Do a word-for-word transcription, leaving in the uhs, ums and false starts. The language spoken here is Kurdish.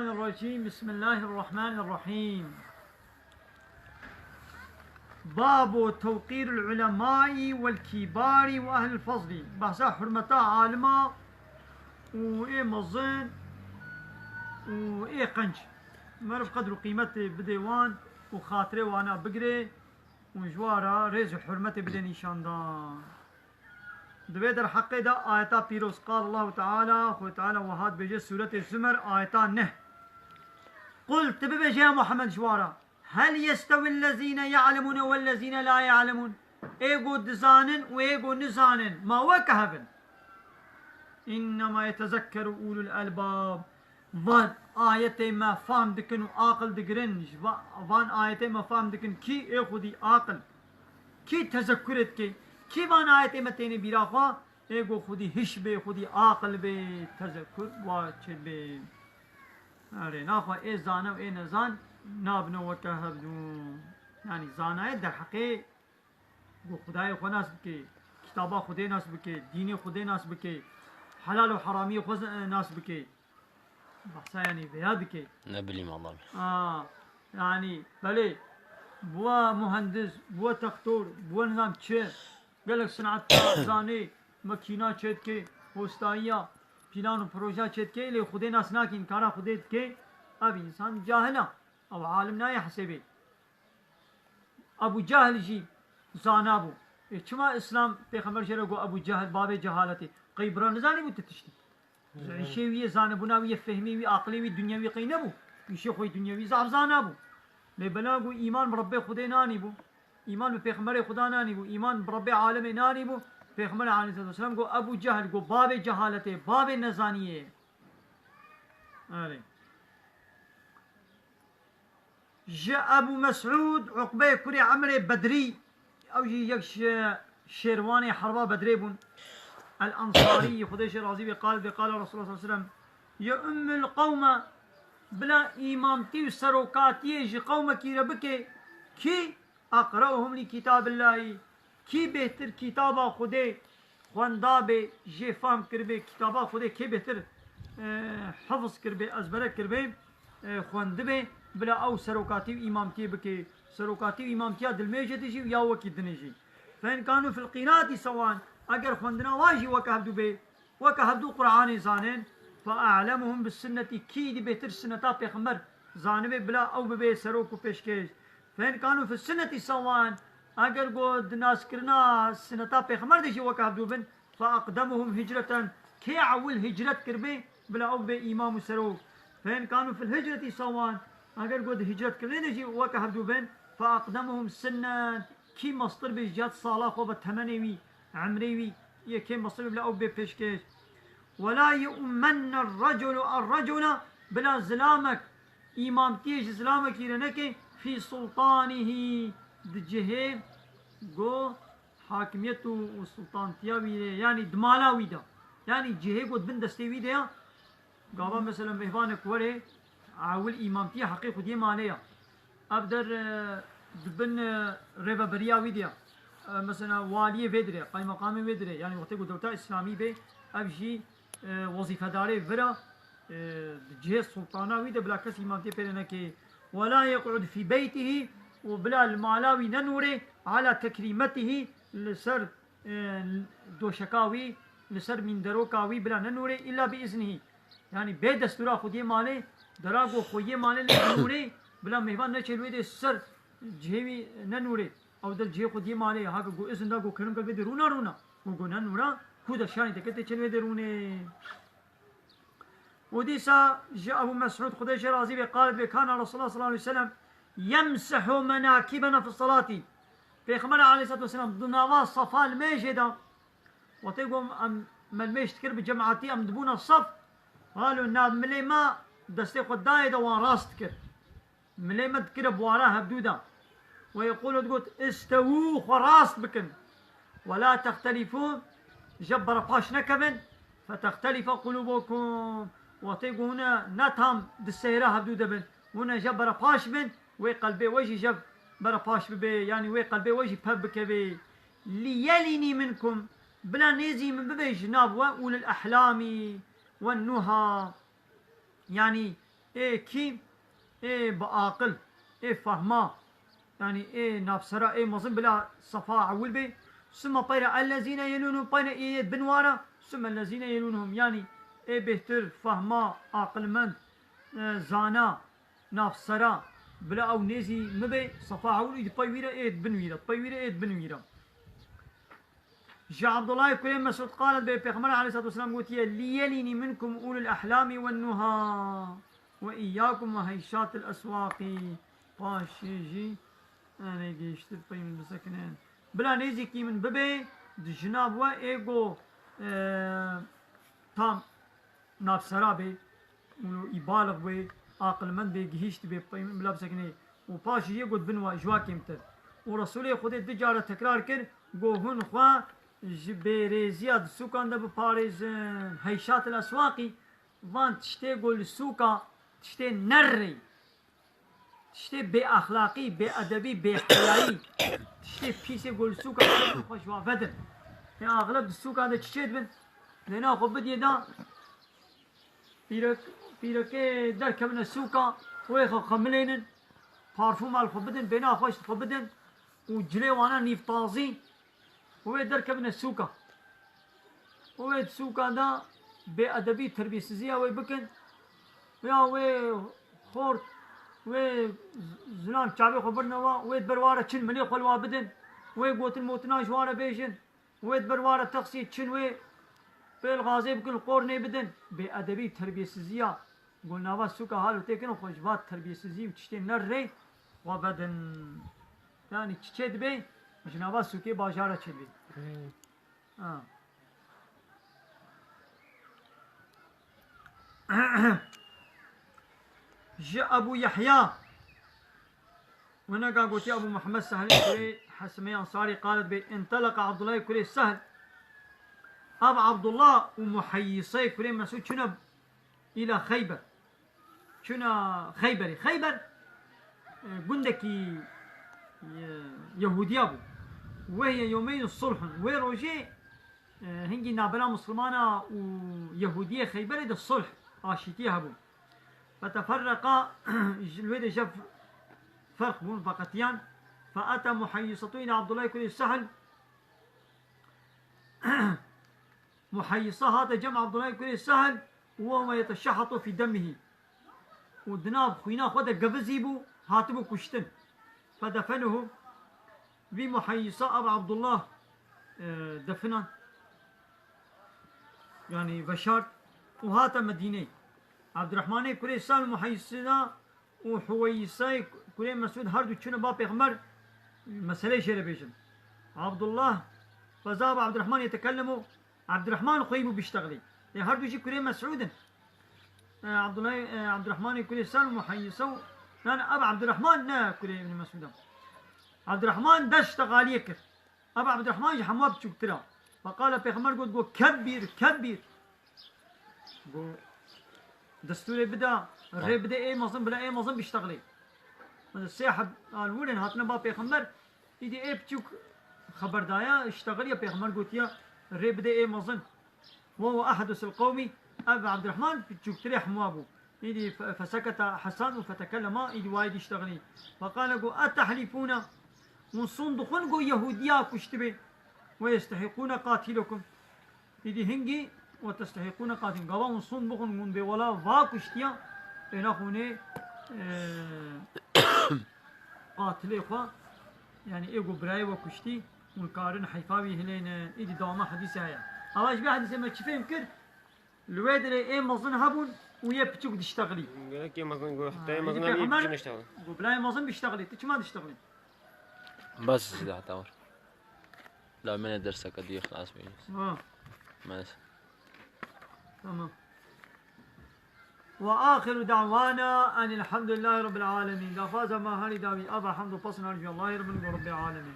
الرجيم. بسم الله الرحمن الرحيم. باب توقير العلماء والكبار وأهل الفضل. Behsa hurmeta alima û ê mezin û ê qenc. Meriv qedr û qîmetê bidê wan û xatirê wana bigirê û ji wan re rêz û hurmetê bidê nîşandan. Di vê derheqê de ayeta pîroz, qal Allahu Teala, Xwedê Teala wiha dibêje, Sûretê Zumer, ayeta neh. Qul, tu bibêje ya Muhammed ji wan re, hel yestewî lezîne ya'lemûne wellezîne la ya'lemûn. Ê ku dizanin û ê ku nizanin, ma weke hev in? Înnema yetezekkeru ulul elbab. Van ayetê me fam dikin û aqil digirin. Ji va-, van ayetê me fam dikin. Kî ê xwedî aqil? Kî tezekkurê dike? Kî van ayetê me têne bîra xwe? Ê ku xwedî hiş bê, xwedî aqil bê, tezekkur wa çêbê. Erê, naxwe ê zane û ê nezan nabine weke hevdû. Yanî zanaye derheqê ku Xwedayê xwe nas bike, kitaba Xwedê nas bike, dînê Xwedê nas bike, helal û heramiyê xwe z-, nas bike. Behsa yanî vêya dike. Ne bileyim Allah'ım. A, yanî belê, bûwa muhendis, bûwa textor, bûwa nizam çi, gelek sineta zanê, makîna çêdike, hostayiya, plan û proje çêdike, lê Xwedê nas nake, înkara Xwedê dike, ev însan cahil e. Ew alim nayê hesêbê. Ebu Cehil jî zana bû. Ê, çima Îslam pêxember jê re got Ebu Cehil, bavê cehaletê? Qey bira nizanî bû ti tiştî. Îşê wî yê zanibûna wî yê fehmî wî, aqilê wî, dinyewî qey nebû. Îşê xwe yê dinyewî zaf zana bû. Lê bela got îman bi Rebbê Xwedê nanî bû. Îman bi pêxemberê Xweda nanî bû. Îman bi Rebbê alemê nanî bû. Pêxember aleyhisselatu vesselam got Ebu Cehil, got bavê cehaletê, bavê nezaniyê. Erê. Ji Ebu Mes'ûd Uqbeyê kurê Emrê Bedrî, ew jî yek ji şêrwanê herba Bedrê bûn. El Ensarî, Xwedê jê razî be, qal be, qala Resulullah sallallahu aleyhi ve sellem, "Ya ummul qewme, bila îmamtî û serokatiyê ji qewmekî re bike, kî aqra'uhum li kitabillahî, kî bêhtir kitaba Xwedê xwenda bê, jê fam kiribê, kitaba Xwedê kê bêhtir, e, hifz kiribê, ezbere kiribê, e, xwendibê, bila ew serokatî û îmamtiyê bike. Serokatî û îmamtiya dilmêje dijî û ya wekî dinê jî. Fe in kanu fil qînatî sewan, eger xwendina wan jî weke hevdû bê, weke hevdû Qur'anê zanin, fe a'lemuhum bis sunnetî, kî dî bêhtir sunneta pêxember zanibe, bila ew bibe serok û pêşkêş. Fe in kanu fi sunnetî sewan, eger got di naskirina sunneta pêxember de jî weke hevdû bin, fe aqdemuhum hicreten, kê ewil hicret kiribê, bila ew bibe îmam û serok. Fe in kanu fil hicretî sewan, eger got di hicret kirinê de jî weke hevdû bin, fe aqdemuhum sinnen, kî mestir bê ji cihat sala xwe ve, temenê wî, emrê wî, yê kê mestir bê, bila ew bê pêşkêş. Wela ye'ummenne reculu er-recula, bila zilamek îmamtiyê ji zilamekî re neke, fî sultanihî, di cihê go hakimiyet û, û sultantiya wî ye, yanî di mala wî de. Yanî cihê go di bin destê wî de ya. Gava mesela mêvanek were, ewil îmamtiya heqê xwediyê malê ya. Ev der, e, di bin, e, rêveberiya wî de ya. E, mesela waliyê vê dirê, qaymeqamê wê dirê, yanî wextê ku dewleta îslamî bê, ev jî, e, wezîfedarê vir a, e, di cihê sultana wî de bila kes îmamtiyê pê re neke. Wela yeq'ud fî beytihî, û bila li mala wî nenûrê, ala tekrîmetihî, li ser, e, doşeka wî, li ser mînderoka wî bila nenûrê, îlla bi îznihî. Yanî bê destûra xwediyê malê, dera go xwediyê malê lê nûrê, bila mêvan neçê li wê dê ser cihê wî nenûrê. Ew der cihê xwediyê malê, haka go izin da go kerim ke vê dê rûna rûna. Go go nenûra, ku de şanî te ke tê çê li wê dê rûnê. Û dîsa ji Ebu Mes'ûd, Xwedê jê razî be, qalet be, kana Resulullah sallallahu aleyhi ve sellem yemsehu menakibena fi salati. Pêxember aleyhissalatu vesselam di nava safa li mêjê de, wextê ku em, me li mêj dikir bi cemaatî, em dibûna saf, halo nav milê me destê xwe dayê de wan rast dikir. Milê me dikire buwara hevdû de. Ve yeqûlu, digot, "Istewû, xwe rast bikin. Ve la textelîfû, jeb berepaş nekevin. Fetextelîfe qulûbûkum." Wextê ku hûn ne tam di seyra hevdû de bin, hûn jeb berepaş bin, wê qelbê we jî jeb berepaş bibe, yanî wê qelbê we jî pev bikeve. "Liyelînî minkum." Bila nêzî min bibe ji nav we, "ulul ehlâmî wen nuha." Yanî Ê kî, ê bi aqil, ê fehma, yanî ê navsera, ê mezin bila sefa ewil bê. Sima peyre ellezîne yelûnhum, peyre ê yê bin wara, sima ellezîne yelûnhum. Yanî ê bêhtir, fehma, aqilmend, e, zana, navsera, bila ew nêzî min bê, sefa ewil û di pey wî re ê di bin wî re, di pey wî re ê di bin wî re. Ji Abdullahê kurê Mesûd qalet bê Pêxember aleyhissalatu vesselam gotiye, "Liyelînî minkum ulul ehlami wen nuha ve iyyakum ve heyşatil eswaqî." Paşê jî, erê gihiştir pey min bisekine. Bila nêzîkî min bibê, di jina bi we ê go, e, tam navsera bê, û îbalix bê, aqilmend bê, gihîşt bê, pey min bila bisekinê. Û paşê yê got bin wa, ji wa kêmtir. Û Resûlê Xwedê du cara tekrar kir, got, hûn xwe ji bêrêziya di sûkan de biparêzin. Heyşatil eswaqî, van tiştê ku li sûka, tiştê nerrê, tiştê bêexlaqî, bêedebî, bêheyayî, tiştê pîsê ku li sûka xwe ji wan vedin. Ê axleb di sûkan de çi çê dibin? Bêhna xwe bidiyê da, pîrek-, pîrekê derkevine sûka, wê xwe xemilênin, parfûma li xwe bidin, bêhna xweş li xwe bidin û cilê wana nîvtazî, û wê derkevine sûka. Û wê di sûka de bêedebî, terbiyesiziya wê bikin. Ya wê xort, wê z-, zilam çavê xwe birine wa, wê di ber ware çin milê xwe li wa bidin. Wê gotin motina ji ware bêjin. Wê di ber ware texsî çin wê pêl gazê bikin, li qornê bidin. Bêedebî, terbiyesiziya. Got nava sûka halo têkin û xwe ji va terbiyesizî û tiştên nerrê xwe vedin. Yanî çi çê dibê? Ji nava sûkê bajara çê dibê. Hmm. Ha. Ji Ebu Yahya, wineka gotiye Ebu Muhammed Sehlê kurê Hesimê Ensarî qalet bê, intelaqa Abdullahê kurê Sehl, ev Abdullah û Muheyyisê kurê Mesûd çûne îla Xeyber. Çûna Xeyberê. Xeyber, e, gundekî, e, Yehûdiya bû. Wê ye yomeyn sulhun. Wê rojê, e, hingî nabena Musulmana û Yehûdiyê Xeyberê de sulh, aşîtiyê hebû. Feteferreqa, ji wê de jev ferq bûn, veqetiyan. Feeta Muheyyisetu îla Abdullahê kurê Sehl. Muheyisa hate cem Abdullahê kurê Sehl û huwe yeteşehhetu fî demihî. Û di nav xwîna xwe de gevizî bû, hatibû kuştin. Fedefenuhu, vî Muheyisa ev Abdullah, e, definan. Yanî veşart û hate Medîneyê. Abdurrahmanê kurê Sehl Muheyisina û Huweyîsayê kurê Mesûd her du çûne ba Pêxember, meseleyê jê re bêjin. Abdullah feza bi Abdurrahman yetekellemu, Abdurrahman xweyî bû biştexilî. Ê her du jî kurê Mesûd in. E, Abdullah, e, Abdurrahmanê kurê Sehl û Muheyîsa û, yani ev Abdurrahman ne kurê Ibn Mesûd e. Abdurrahman des ştexaliyê kir. Ev Abdurrahman ji hemû biçûktir e. Feqale Pêxember got, got, "Kebbîr, kebbîr." Got, "Destûrê bide, rê bide ê mezin, bila ê mezin biştexilê." Mesela sê heb al wir in hatine ba Pêxember, îdî ê biçûk xeber daye, ştexiliye, Pêxember gotiye, "Rê bide ê mezin." Ve huve ehdusil qewmî, ev Abdurrahman biçûktirê hemû bû. Îdî fe-, feseketa Hasan û fetekellema, îdî wayî dî ştexilî. Feqale got, "Etehlîfûne, hûn sûn dixwin got Yehûdiya kuştibê, ve yestehîqûne qatîlekum." Îdî hingî, "Ve testehîqûne qatîl." Gava hûn sûn bixwin, hûn bê wela va kuştiya, êna xûnê, e, qatilê xwe, yani ê got birayê we kuştî, hûn karin heyfa wî hilêne, îdî dewama hedîsê heye. Ava ji vê hedîsê me çi fêm kir? Li wê dirê ê mezin hebûn û yê piçûk diştexilî. Gelek ê mezin got, heta ê mezin hebî, yê piçûk niştexilî. Got, bila ê mezin biştexilî, tu çima diştexilî? Bas zî heta wir. La min ê derseke dî xilas bî. Ha. Mes. Tamam. Ve axiru da'wana enilhamdülillahi rabbil alemin. Gafaza ma hanî dawî ava hamd û pesn hanî Allahî rabbin û rabbil alemin.